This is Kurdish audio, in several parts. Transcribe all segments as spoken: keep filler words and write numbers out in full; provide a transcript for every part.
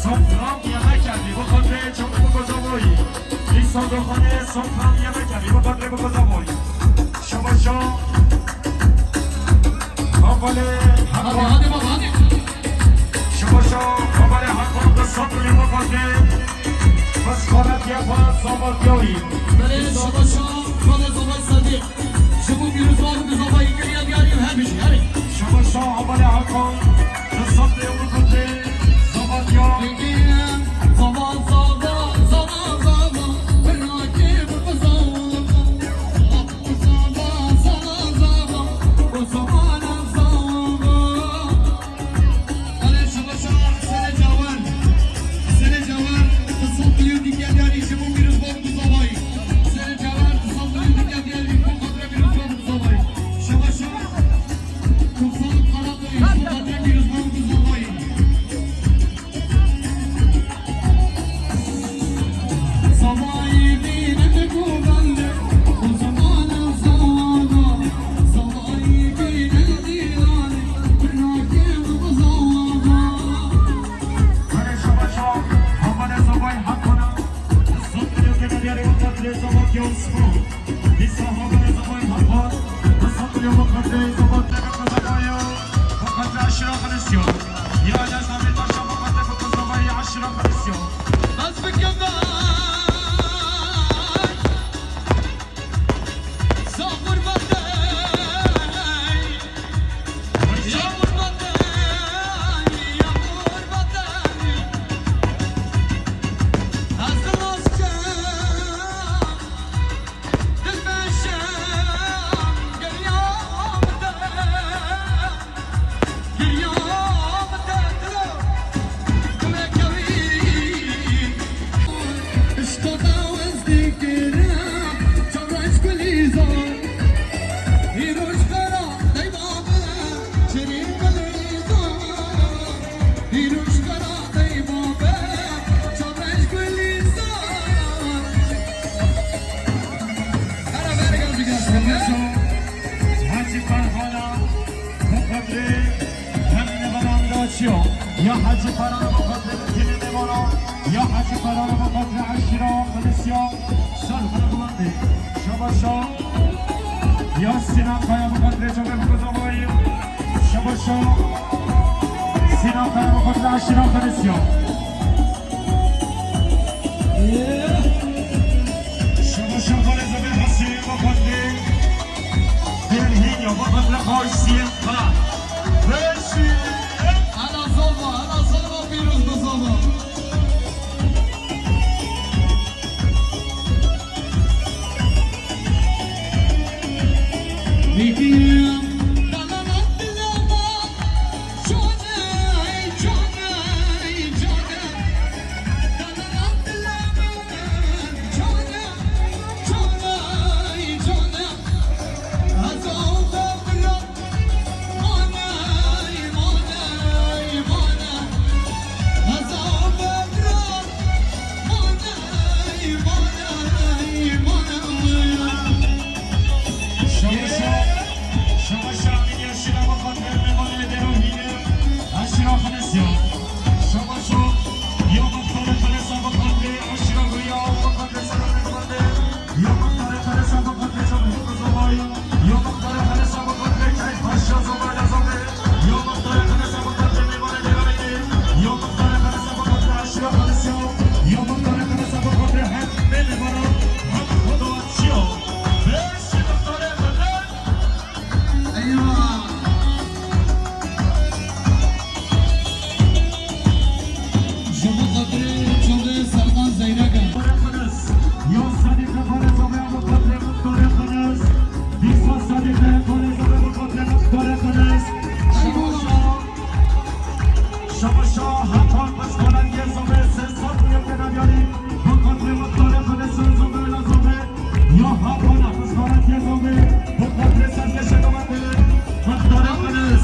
Sofram yemek geldi, bu kadre çok bu koza boy. İnsan dokanı sofram yemek geldi, bu kadre bu koza boy. Şabaşa. Hadi, hadi baba, hadi. Şabaşa, kabale hakkı, bu kadre. Bas kanat yapar, sabah yoğun. Böyle şabaşa, böyle sabah sadık. Ji bo pîrozbahî bi zavayî kiriya diyarî û her bijî, herê. Şabaşa hevalê Hakan, di sed lê û bi xwe tê zava diya. Bigî, zava, zava, zava, zava, birakê bi zava. Zava, zava, zava, zava, zava. Erê, şabaşa Husênê Cawer. Husênê Cawer, bi sed milyon dîtiya diyarî ji bo pîrozbahî bi zavayî. Husênê Cawer, bi sed milyon dîtiya diyarî bo xatirê pîrozbahî bi zavayî. Şabaşa Komsal Karadayî, bo xatirê pîrozbahî bi zavayî. Hacı Ferhan'a bu kadri hem ne bana da açıyor. Ya Hacı Ferhan'a bu kadri mümkün ne bana, ya Hacı Ferhan'a bu kadri aşırı konuşuyor. Sen bana bu kadri. Şabaşa. Ya Sinan Kaya bu kadri çok hep kazanmayı. Şabaşa. Sinan Kaya bu kadri aşırı konuşuyor. Şabaşa Kaya Zafer Hasri bu kadri. Berhinho bu kadri karşısıyım. Ana zova, ana zova, pîroz bi zova. Eyvah! Ji bo xatirê çavê Serkan Zeyrek e. Ya Sedîqe Xalezade ya bo xatirê muxtarê Xalez. Dîsa Sedîqe Xalezade bo xatirê muxtarê Xalez. Eyvallah. Şabaşa Hakan Başkan'a diye zombe ses satmıyor kenarları. Bu katlı muhtarı kılıçsız zombe la zombe. Ya Hakan Başkan'a diye zombe. Bu katlı ses geçe kapattı. Muhtarı kılıç.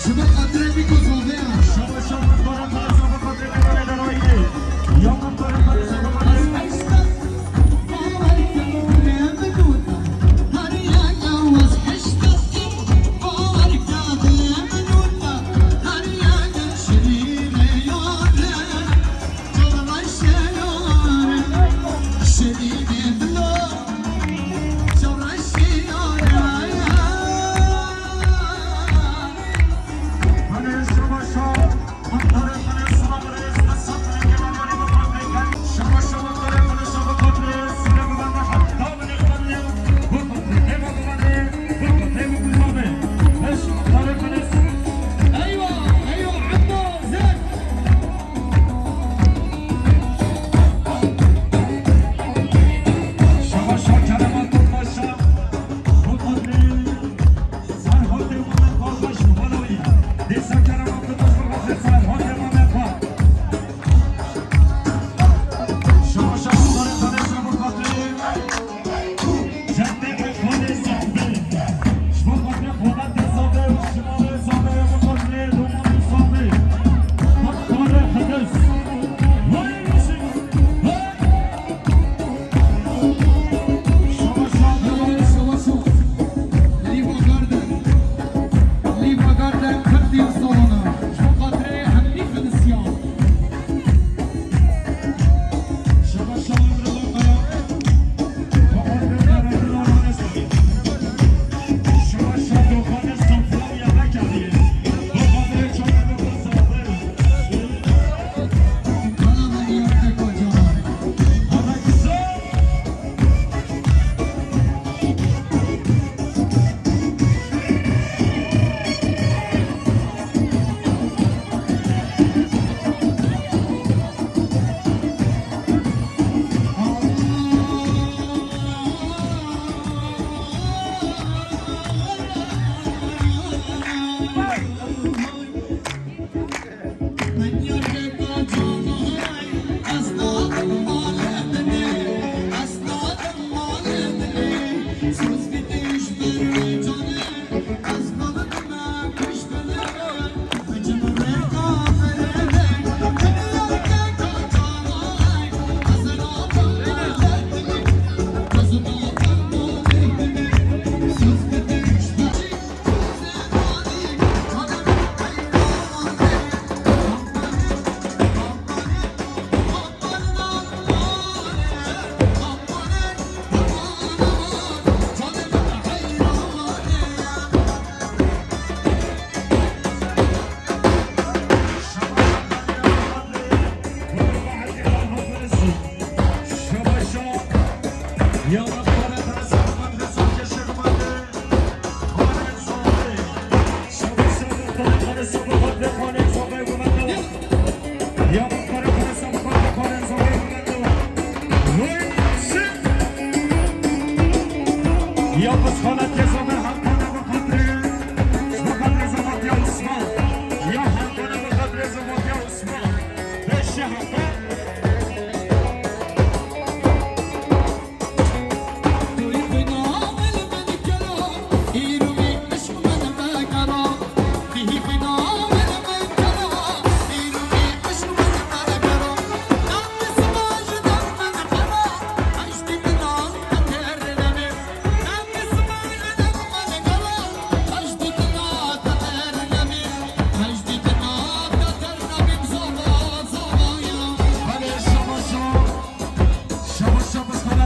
Ji bo xatirê Mîko Zoldeya.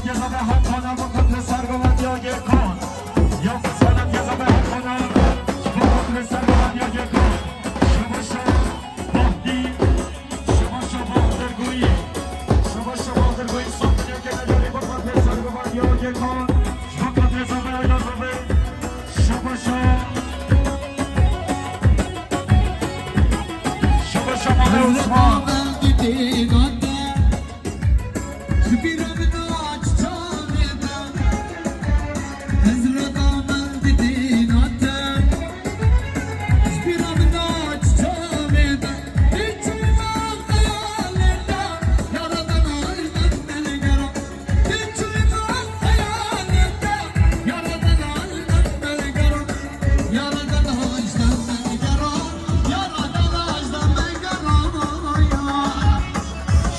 Ceza ve Hakan'a bu katlı sergilediyor Gökhan. Yok sana ceza ve Hakan'a bu katlı sergilediyor Gökhan. Şabaşa Mahdi. Şabaşa Bahadır Guyi. Şabaşa Bahadır Guyi. Sokacak gene dönüp bu katlı sergilediyor Gökhan. Bu katlı sergilediyor Gökhan. Şabaşa. Şabaşa Mahdi Osman.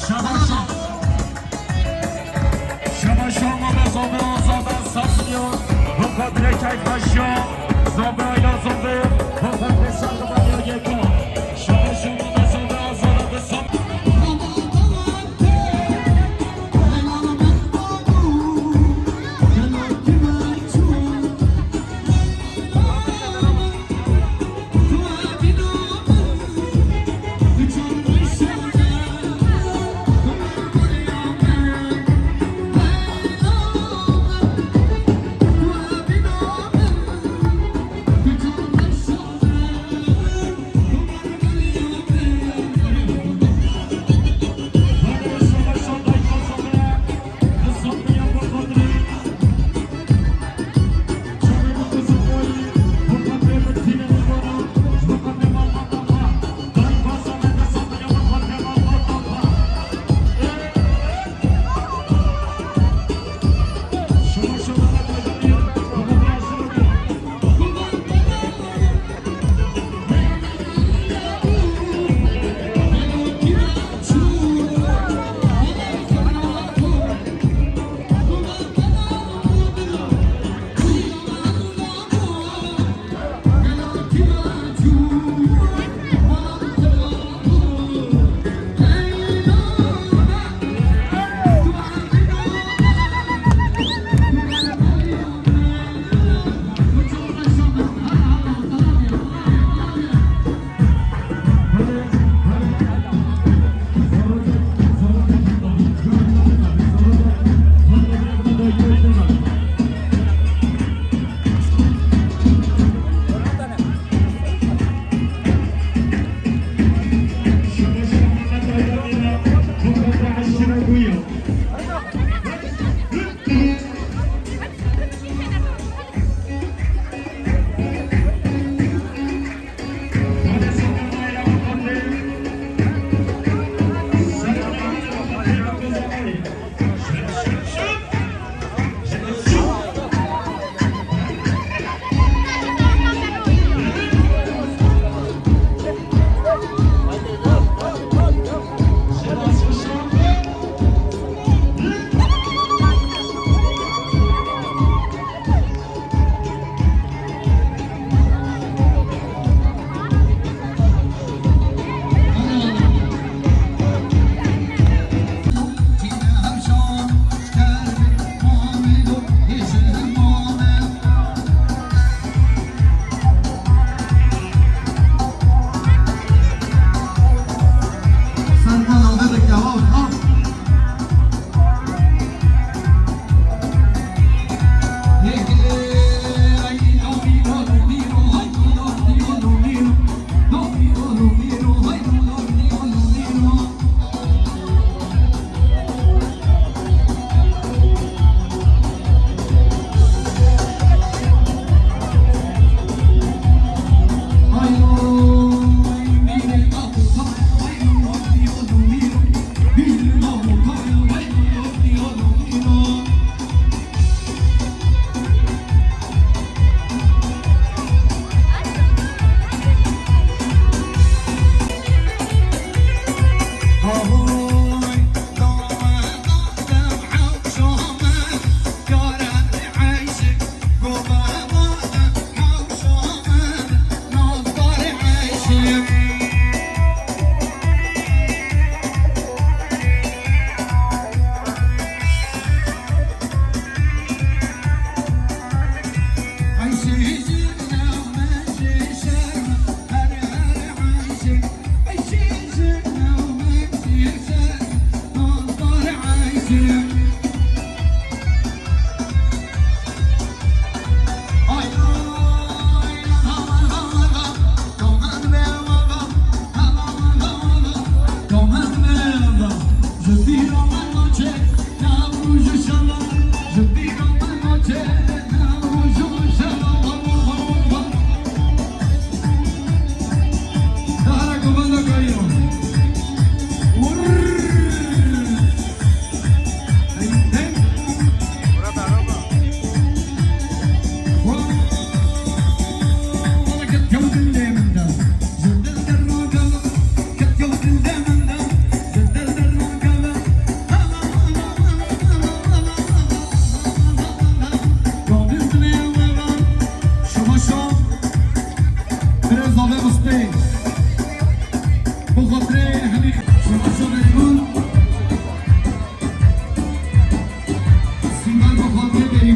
Şabaşa. Şabaşa Mame Zobe Azada satmıyor. Roka direkt Aykaşa. Zobe ile Zobe. Roka direkt Sargı Banya Geko. Şabaşa Mame Zobe Azada ve Zobe.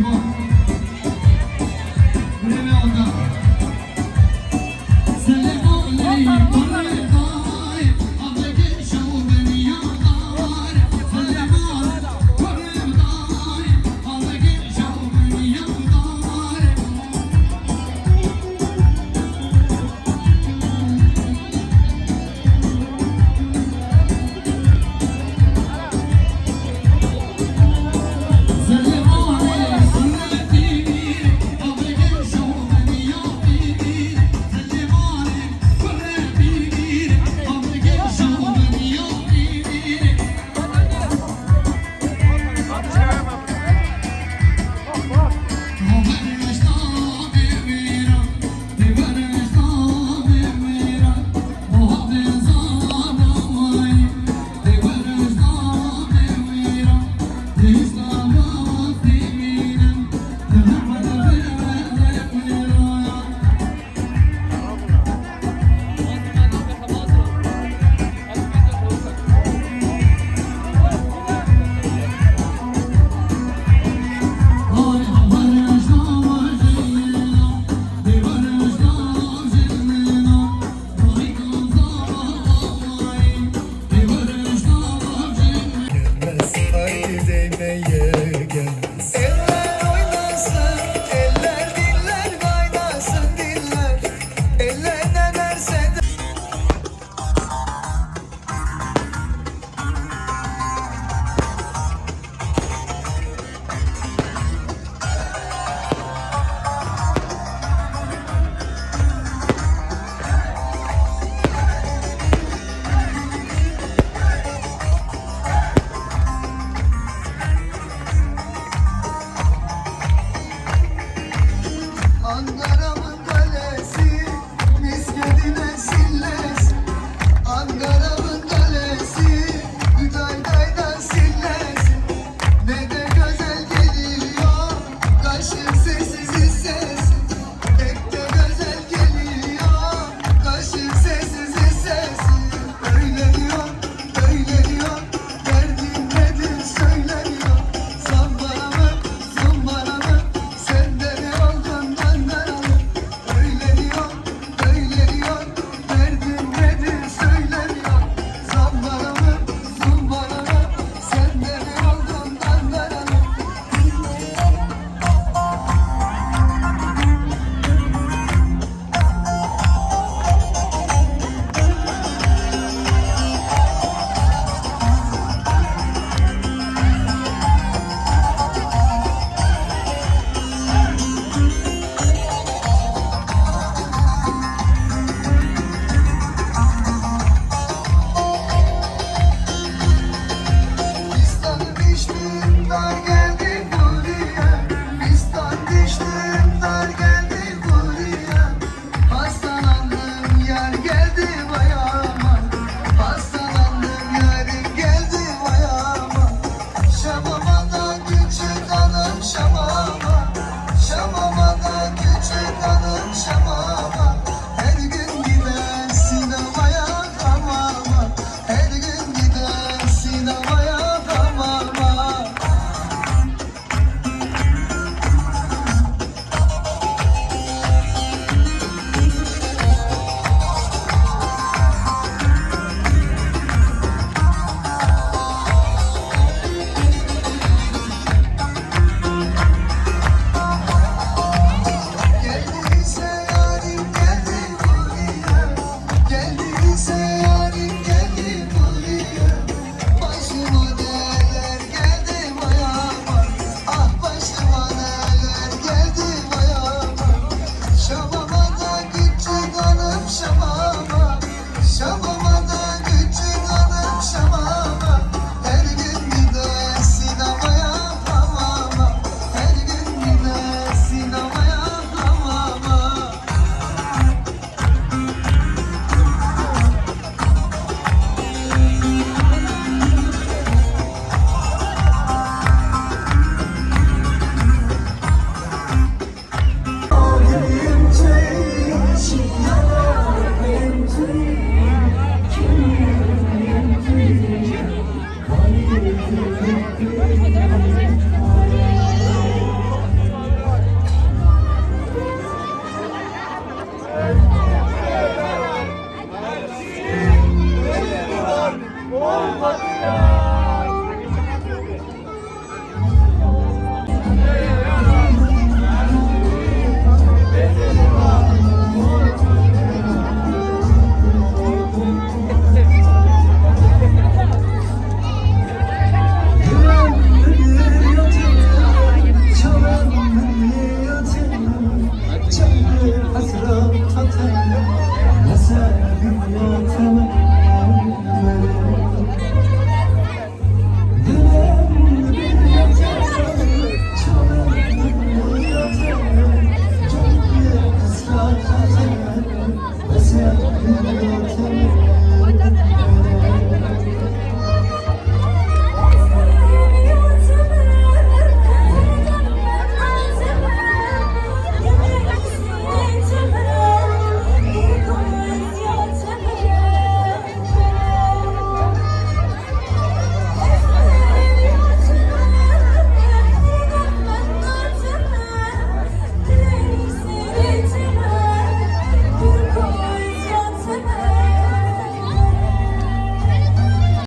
Bak.